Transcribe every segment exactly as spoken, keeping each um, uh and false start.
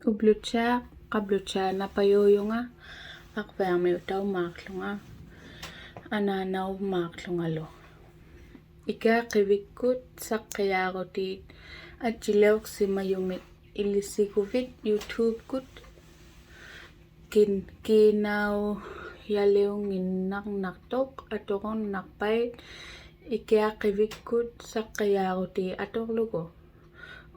Ubluchaa, qabluchaa napajuujunga, aqviarmiutaumaaqłunga, anaanaumaaqłungalu. Ikiaqivikkut saqqijaarutit ajjiliuqsimajumit ilisiguvit YouTube-kut, kiin-, kiinaujaliunginnarnaqtuq aturunnaqpait ikiaqivikkut saqqijaarutit atuqługu.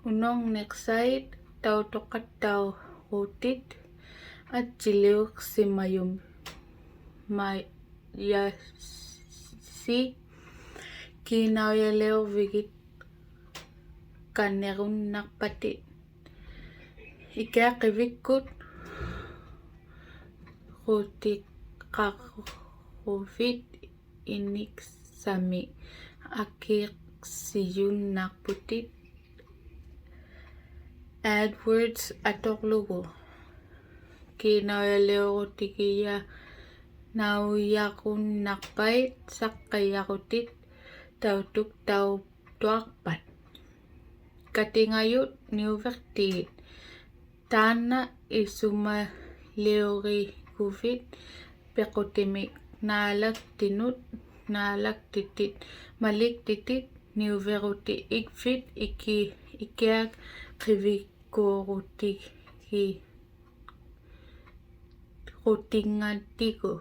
Unurniqsait tautuqattaurutit ajjiliuqsimajum-, majasi kiinaujaliurvigit kannirunnaqpatit. Ikiaqivikkut qutiqaruvit iniksami akiqsijunnaqputit AdWords atuqługu. Kiinaujaliurutigijanaujarunnaqpait saqqijarutit tautuktautuaqpat. Katingajut niuviqtiit. Taanna isumaliuriguvit piqutimik naalaktinut, naalaktitit, maliktitit niuvirutit igvit iki-, ikiaqiviggurutigit rutingatigu.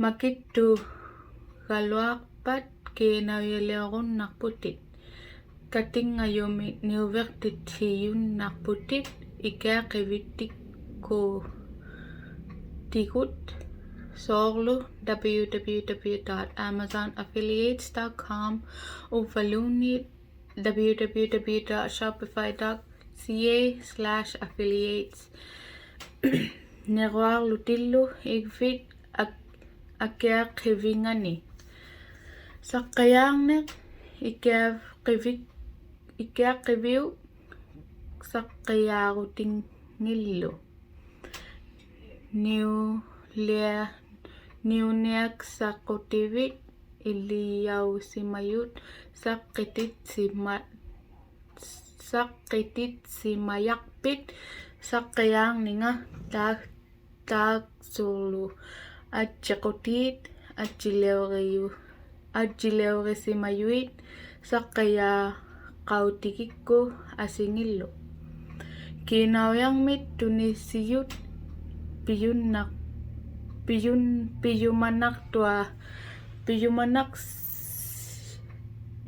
Makittugaluaqpat kiinaujaliurunnaqputit. Katingajumit niuviqtitijunnaqputit ikiaqivitigut suurlu www dot amazonaffiliates dot com uvvaluunniit www dot shopify dot ca slash affiliates. Niruaqłutillu igvit ak-, akiaqivingani. Saqqijaarniq ikiaqivik-, ikiaqiviuq saqqijaarutingillu. Niulia-, niuniaqsaqutivit ilijausimajut saqqititsima-, saqqititsimajaqpit saqqijaarninga taak-, taaksuurlu ajjiqutiit ajjiliuriu-, ajjiliurisimajuit saqqijaaqautigikku asingillu. Kiinaujarmit tunisijut pijunnaq-, pijun-, pijumanaqtua-, pijumanaqs-,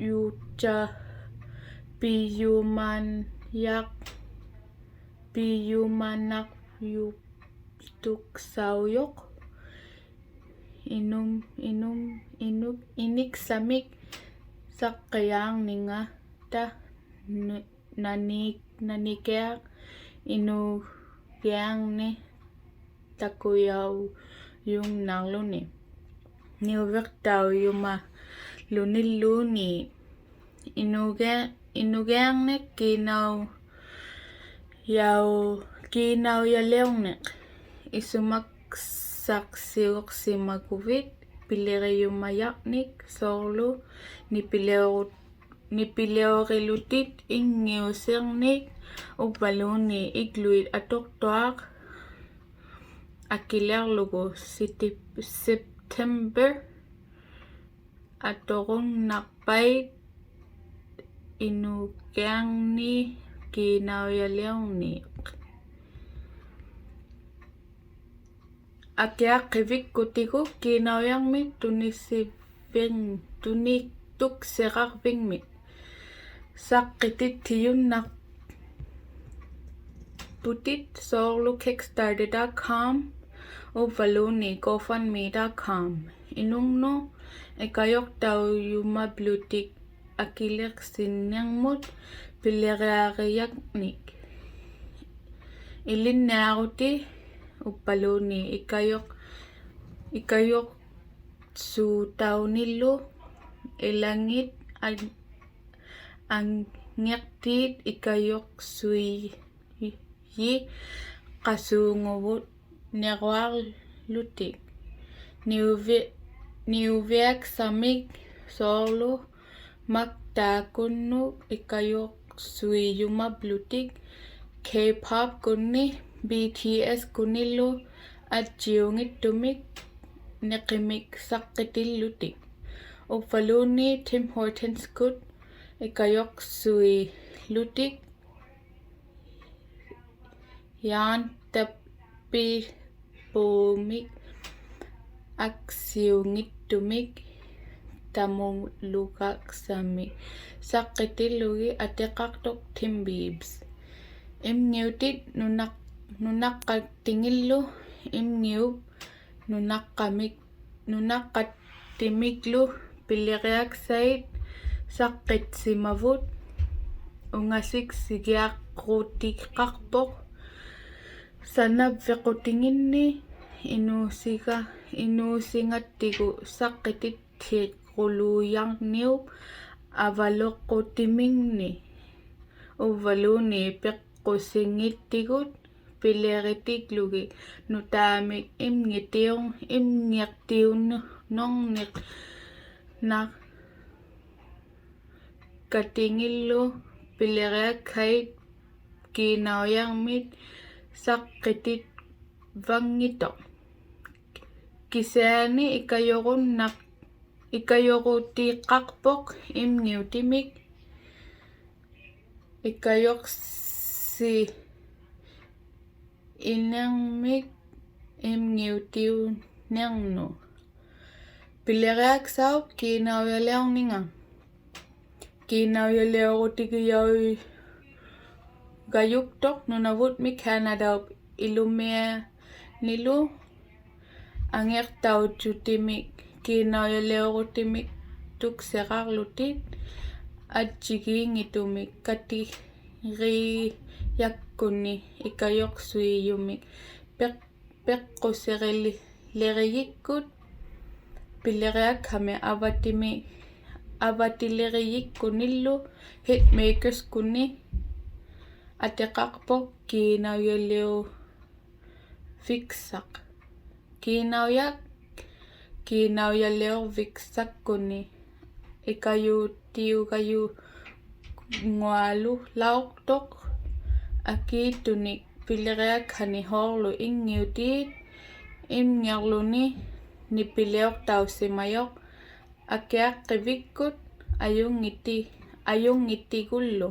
juta-, pijumanjaq-, pijumanaqjutuksaujuq inum-, inum-, inuk-, iniksamik saqqijaarningata nu-, nani-, nanikiaq inugiarni takujaujungnaqłuni. Niuviqtaujumalunilluunniit. Inugia-, inugiarniq kiinaujau-, kiinaujaliurniq. Isumaqsaqsiuqsimaguvit pilirijumajaqnik suurlu nipiliurut-, nipiliurilutit inngiusirnik uvvaluunniit igluit atuqtuaq akiliqługu Siti-, September aturunnaqpait inugiarni kiinaujaliurniq. Akiaqivikkutigu kiinaujarmit tunisiving-, tuni-, tuksirarvingmit. Saqqitittijunnaqputit suurlu kickstarter dot com uvvaluunniit gofundme dot com. Inunnguq ikajuqtaujumablutik akiliqsinnirmut piliriarijaqnik. Ilinniarutit uvvaluunniit ikajuq-, ikajuqsuutaunillu ilangit an-, angiqtiit ikajuqsuijiqasuunguvut niruaqłutik. Niuvi-, niuviaqsamik suurlu maktaakunnuk ikajuqsuijumablutik K-pop-ᒃᑯᓐᓂ, B T S-ᒃᑯᓐᓂᓪᓗ ᐊᔾᔨᐅᙱᑦᑐᒥᒃ ᓂᕿᒥᒃ ᓴᖅᑭᑎᓪᓗᑎᒃ. ᐅᕝᕙᓘᓐᓃᑦ Tim Hortons-ᑯᑦ ᐃᑲᔪᖅᓱᐃᓪᓗᑎᒃ ᔮᓐᑕᐱ- ᐳᒥᒃ ᐊᒃᓯᐅᙱᑦᑐᒥᒃ ᑕᒧᓗᒐᒃᓴᒥᒃ ᓴᖅᑭᑎᓪᓗᒋᑦ ᐊᑎᖃᖅᑐᖅ Tim Biebs. ᐃᒻᖏᐅᑎᑦ ᓄᓇᖅ-, ᓄᓇᖅᑲᑎᖏᓪᓗ, ᐃᒻᖏᐅᑉ ᓄᓇᖅᑲᒥᒃ-, ᓄᓇᖅᑲᑎᒥᒡᓗ ᐱᓕᕆᐊᒃᓴᐃᑦ ᓴᖅᑭᑦᓯᒪᕗᑦ. ᐅᖓᓯᒃᓯᒋᐊᕈᑎᖃᖅᐳᖅ ᓴᓇᕝᕕᖁᑎᖏᓐᓂ ᐃᓅᓯᒐ-, ᐃᓅᓯᖓᑎᒍᑦ ᓴᖅᑭᑎᑦᑎᖁᓗᔭᕐᓂᐅᑉ ᐊᕙᓗᖁᑎᒥᖕᓂ. ᐅᕝᕙᓘᓐᓃᑦ ᐱᖅᑯᓯᙱᑎᒍᑦ ᐱᓕᕆᑎᒡᓗᒋᑦ ᓄᑖᒥᒃ ᐃᒻᖏᑎᐅ-, ᐃᒻᖏᖅᑎᐅᓄᕐᓂᖅ-, ᓇ-, ᑲᑎᖏᓪᓗ ᐱᓕᕆᐊᒃᓴᐃᑦ ᑮᓇᐅᔭᕐᒥᑦ ᓴᖅᑭᑎᑦᕙᙱᑦᑐᖅ. ᑭᓯᐊᓂ ᐃᑲᔪᕈᓐᓇᖅ-, ᐃᑲᔪᕈᑎᖃᖅᐳᖅ ᐃᒻᖏᐅᑎᒥᒃ ᐃᑲᔪᖅᓯ- ᐃᓂᕐᒥᒃ ᐃᒻᖏᐅᑎᐅᓂᕐᓄᑦ. ᐱᓕᕆᐊᒃᓴᐅᑉ ᑮᓇᐅᔭᓕᐅᕐᓂᖓ. ᑮᓇᐅᔭᓕᐅᕈᑎᒋᔭᐅᒐᔪᒃᑐᖅ ᓄᓇᕗᒻᒥ ᑲᓇᑕᐅᑉ ᐃᓗᒥᐊᓂᓗ ᐊᖏᖅᑕᐅᔾᔪᑎᒥᒃ ᑮᓇᐅᔭᓕᐅᕈᑎᒥᒃ ᑐᒃᓯᕋᕐᓗᑎᒃ ᐊᔾᔨᒌᙱᑦᑐᒥᒃ ᑲᑎᕆᔭᒃᑯᓐᓂ ᐃᑲᔪᖅᓱᐃᔪᒥᒃ ᐱᖅ-, ᐱᖅᑯᓯᕆᓕ-, ᓕᕆᔨᒃᑯᑦ ᐱᓕᕆᐊᒃᓴᒥᒃ ᐊᕙᑎᒥ-, ᐊᕙᑎᓕᕆᔨᒃᑯᓐᓂᓪᓗ Hitmakerz-ᒃᑯᓐᓂ ᐊᑎᖃᖅᐳᖅ ᑮᓇᐅᔭᓕᐅ- ᕕᒃᓴᖅ. ᑮᓇᐅᔭᖅ-, ᑮᓇᐅᔭᓕᐅᕐᕕᒃᓴᒃᑯᓐᓂ ᐃᑲᔪᑎᐅᒐᔪᙳᐊᓗᓚᐅᖅᑐᖅ ᐊᑮᑐᓂᒃ ᐱᓕᕆᐊᒃᓴᓂ ᓱᕐᓗ ᐃᒻᖏᐅᑏᑦ, ᐃᒻᖏᕐᓗᓂ ᓂᐱᓕᐅᖅᑕᐅᓯᒪᔪᖅ ᐊᑭᐊᖅᑭᕕᒃᑯᑦ ᐊᔪᙱᑎ-, ᐊᔪᙱᑎᒍᓪᓗ.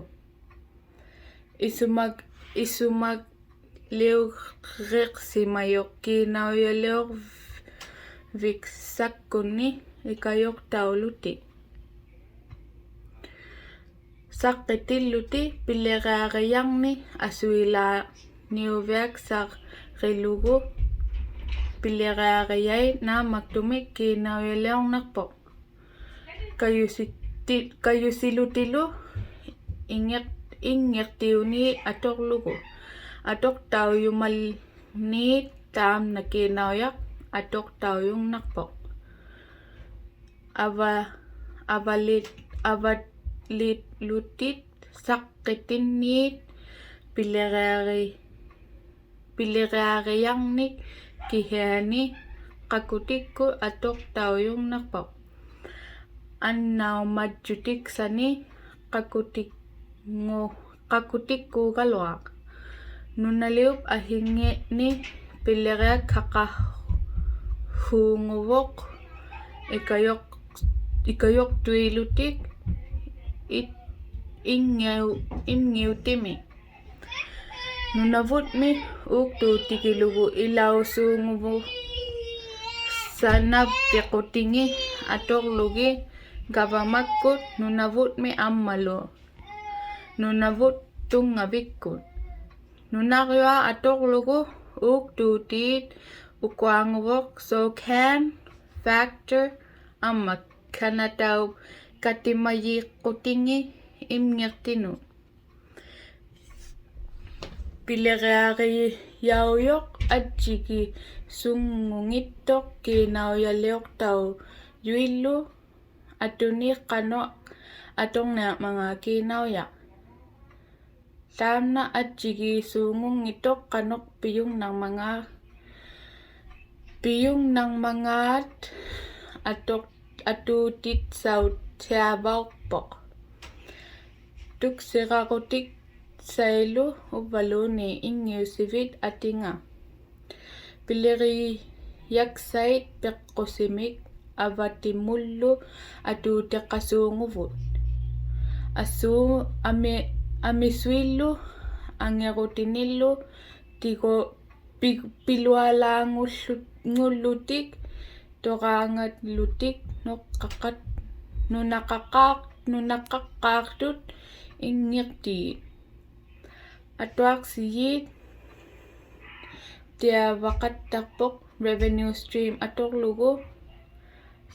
ᐃᓱᒪᒃ-, ᐃᓱᒪᓕᐅᕆᖅᓯᒪᔪᖅ ᑮᓇᐅᔭᓕᐅᕐᕕᒃᓴᒃᑯᓐᓂ ᐃᑲᔪᖅᑕᐅᓗᑎᒃ. ᓴᖅᑭᑎᓪᓗᑎᒃ ᐱᓕᕆᐊᕆᔭᕐᓂᒃ ᐊᓱᐃᓛᓐᓂᐅᕕᐊᒃᓴᕆᓗᒍ ᐱᓕᕆᐊᕆᔭᐃᑦ ᓈᒻᒪᒃᑐᒥᒃ ᑮᓇᐅᔭᓕᐅᕐᓇᖅᐳᖅ. ᑲᔪᓯᑎ-, ᑲᔪᓯᓗᑎᓪᓗ ᐃᙱᖅ-, ᐃᙱᖅᑎᐅᓂᒃ ᐊᑐᕐᓗᒍ. ᐊᑐᖅᑕᐅᔪᒪᓐᓂᒃ ᑖᒻᓇ ᑮᓇᐅᔭᖅ ᐊᑐᖅᑕᐅᔪᓐᓇᖅᐳᖅ. ᐊᕙ-, ᐊᕙᓕ-, ᐊᕙᓕᓪᓗᑎᒃ ᓴᖅᑭᑎᓐᓂᒃ ᐱᓕᕆᐊᕆ-, ᐱᓕᕆᐊᕆᔭᕐᓂᒃ ᑭᓯᐊᓂ ᖃᑯᑎᒃᑯᑦ ᐊᑐᖅᑕᐅᔪᓐᓇᖅᐳᖅ. ᐊᓐᓇᐅᒪᔾᔪᑎᒃᓴᓂᒃ ᖃᑯᑎᒃ-, ᖑ-, ᖃᑯᑎᒃᑰᒐᓗᐊᖅ. ᓄᓇᓕᐅᑉ ᐊᓯᖏᓐᓂ ᐱᓕᕆᐊᒃᓴᖃᓲᖑᕗᖅ ᐃᑲᔪᖅ-, ᐃᑲᔪᖅᑐᐃᓗᑎᒃ ᐃᑦ-, ᐃᙱᐅ-, ᐃᙱᐅᑎᒥᒃ. ᓄᓇᕗᒻᒥ ᐆᒃᑑᑎᒋᓗᒍ ᐃᓚᐅᓲᖑᕗᖅ ᓴᓇᕝᕕᖁᑎᖏᑦ ᐊᑐᕐᓗᒋᑦ ᒐᕙᒪᒃᑯᑦ ᓄᓇᕗᒻᒥ ᐊᒻᒪᓗ ᓄᓇᕗᑦ ᑐᙵᕕᒃᑯᑦ. ᓄᓇᕐᔪᐊᖅ ᐊᑐᕐᓗᒍ ᐆᒃᑑᑏᑦ ᐅᑯᐊᖑᕗᖅ SOCAN, Factor ᐊᒻᒪ ᑲᓇᑕᐅᑉ ᑲᑎᒪᔨᖁᑎᖏᑦ ᐃᒻᖏᖅᑎᓄᑦ. ᐱᓕᕆᐊᕆᔭᐅᔪᖅ ᐊᔾᔨᒌᓲᖑᙱᑦᑐᖅ ᑮᓇᐅᔭᓕᐅᖅᑕᐅᔪᐃᓪᓗ ᐊᑐᓂ ᖃᓄᖅ ᐊᑐᕐᓂᐊᕐᒪᖔᑦ ᑮᓇᐅᔭᖅ. ᑖᒻᓇ ᐊᔾᔨᒌᓲᖑᙱᑦᑐᖅ ᖃᓄᖅ ᐱᔪᓐᓇᕐᒪᖔᑦ, ᐱᔪᓐᓇᕐᒪᖔᑦ ᐊᑐᖅ-, ᐊᑑᑎᑦᓴᐅᑦᓯᐊᕙᐅᖅᐳᖅ. ᑐᒃᓯᕋᕈᑎᒃ-, ᓴᐃᓗ ᐅᕝᕙᓘᓐᓃᑦ ᐃᙱᐅᓯᕕᑦ ᐊᑎᖓ. ᐱᓕᕆᔭᒃᓴᐃᑦ ᐱᖅᑯᓯᒥᒃ ᐊᕙᑎᒧᓪᓗ ᐊᑑᑎᖃᓲᖑᕗᑦ. ᐊᓲ-, ᐊᒥ-, ᐊᒥᓱᐃᓪᓗ ᐊᖏᕈᑎᓂᓪᓗ ᑎᒍ-, ᐱ-, ᐱᓗᐊᓛᖑᓪᓗ-, ᖑᓪᓗᑎᒃ, ᑐᕌᖓᓪᓗᑎᒃ, ᓄᖅᑲᖃᑦ-, ᓄᓇᖃᖅᑳᖅ-, ᓄᓇᖃᖅᑳᖅᑐᑦ ᐃᙱᖅᑏᑦ. ᐊᑐᐊᖅᓯᔩᑦ ᑎᐊᕙᖃᑦᑕᖅᐳᖅ revenue stream ᐊᑐᕐᓗᒍ,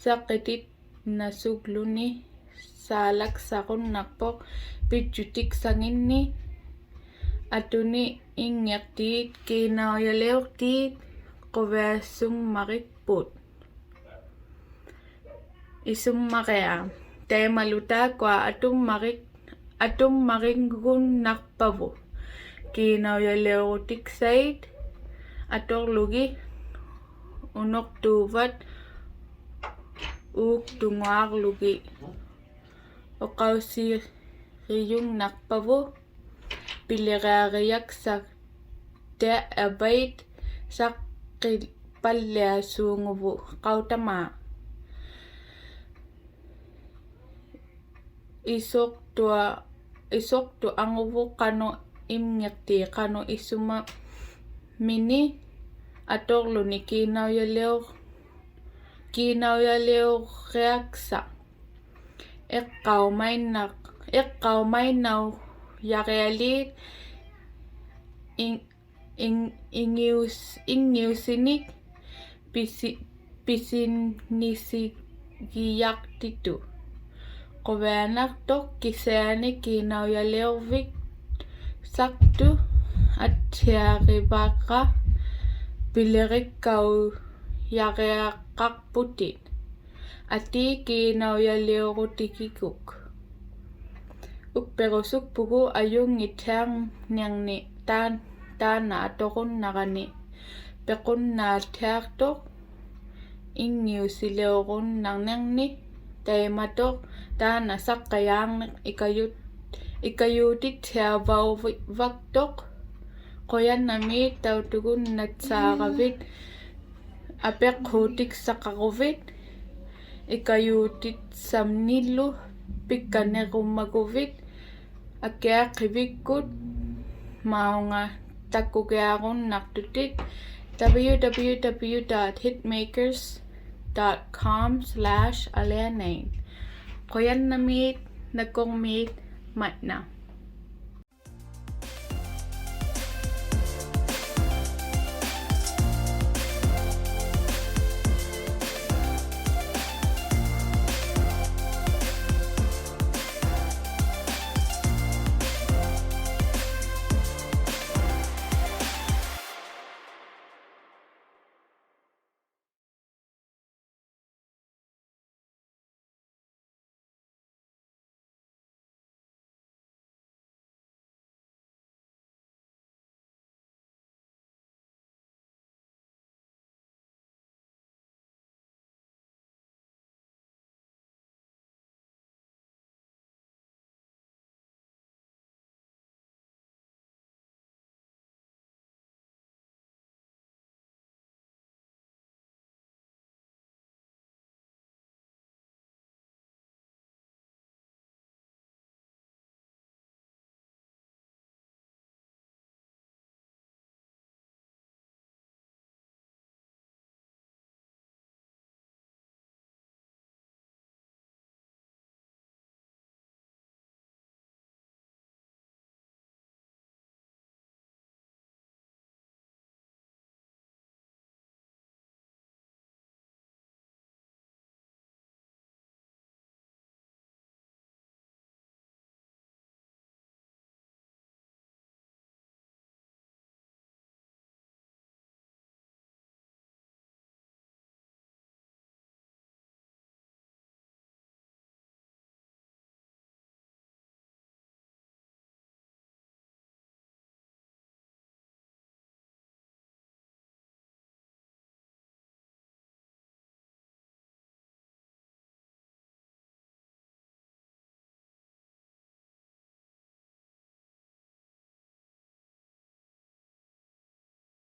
ᓴᖅᑭᑎᑦ- ᓇᓱᒡᓗᓂ ᓵᓚᒃᓴᕈᓐᓇᖅᐳᖅ ᐱᔾᔪᑎᒃᓴᖏᓐᓂ. ᐊᑐᓂ ᐃᙱᖅᑏᑦ ᑮᓇᐅᔭᓕᐅᖅᑏᑦ ᖁᕕᐊᓱᒻᒪᕆᒃᐳᑦ. ᐃᓱᒻᒪᕆᐊᖅ. ᑕᐃᒪᓗ ᑖᒃᑯᐊ ᐊᑐᒻᒪᕆᒃ-, ᐊᑐᒻᒪᕆᒍᓐᓇᖅᐸᕗᑦ ᑮᓇᐅᔭᓕᐅᕈᑎᒃᓴᐃᑦ ᐊᑐᕐᓗᒋᑦ ᐅᓄᖅᑑᕙᑦ ᐆᒃᑐᖑᐊᕐᓗᒋᑦ. ᐅᖃᐅᓯᕆᔪᓐᓇᖅᐸᕗᑦ ᐱᓕᕆᐊᕆᔭᒃᓴᑦᑎᐊᕙᐃᑦ ᓴᖅᑭᐸᓪᓕᐊᓲᖑᕗᑦ ᖃᐅᑕᒫᑦ. ᐃᓱᖅᑐᐊ-, ᐃᓱᖅᑐᐊᖑᕗᑦ ᖃᓄᖅ ᐃᙱᖅᑏᑦ ᖃᓄᖅ ᐃᓱᒪᒥᓂᖅ ᐊᑐᕐᓗᓂ ᑮᓇᐅᔭᓕᐅ-, ᑮᓇᐅᔭᓕᐅᕆᐊᒃᓴᑦ. ᐃᖅᑲᐅᒪᐃᓐᓇ-, ᐃᖅᑲᐅᒪᐃᓐᓇᐅᔭᕆᐊᓖᑦ ᐃᓐ-, ᐃᓐ-, ᐃᙱᐅᔅ-, ᐃᙱᐅᓯᓂᒃ ᐱᓯ-, ᐱᓯᓐᓂᓯᒋᔭᖅᑎᑐᑦ. ᖁᕕᐊᓇᖅᑐᖅ ᑭᓯᐊᓂ ᑮᓇᐅᔭᓕᐅᕕᒃᓴᖅᑐᑦ ᐊᑦᓯᐊᕆᕙᕋ ᐱᓕᕆᒃᑲᐅᔭᕆᐊᖃᖅᐳᑎᑦ. ᐊᑏ ᑮᓇᐅᔭᓕᐅᕈᑎᒋᒍᒃ. ᐅᒃᐱᕈᓱᒃᐳᒍᑦ ᐊᔪᙱᑦᓯᐊᕐᓂᕐᓂᒃ ᑖᓐ-, ᑖᓐᓇ ᐊᑐᕈᓐᓇᕋᓂ ᐱᖁᓐᓇᑦᓯᐊᖅᑐᖅ ᐃᙱᐅᓯᓕᐅᕈᓐᓇᕐᓂᕐᓂᒃ ᑕᐃᒪᑐᖅ ᑖᓐᓇ ᓴᖅᑭᔮᕐᓂᖅ ᐃᑲᔪᑦ-, ᐃᑲᔫᑎᑦᓯᐊᕙᐅᕙᒃᑐᖅ. ᖁᔭᓐᓇᒦᒃ ᑕᐅᑐᒍᓐᓇᑦᓵᕋᕕᑦ, ᐊᐱᖅᑰᑎᒃᓴᖃᕈᕕᑦ, ᐃᑲᔫᑎᑦᓴᓂᓪᓗ ᐱᒃᑲᓐᓂᕈᒪᒍᕕᑦ, ᐊᑭᐊᖅᑭᕕᒃᑯᑦ ᒪᐅᖓ ᑕᑯᒋᐊᕈᓐᓇᖅᑐᑎᑦ w w w dot hitmakerz dot com slash alianait. ᖁᔭᓐᓇᒦᒃ ᓇᑯᕐᒦᒃ ᒪᑦᓇ.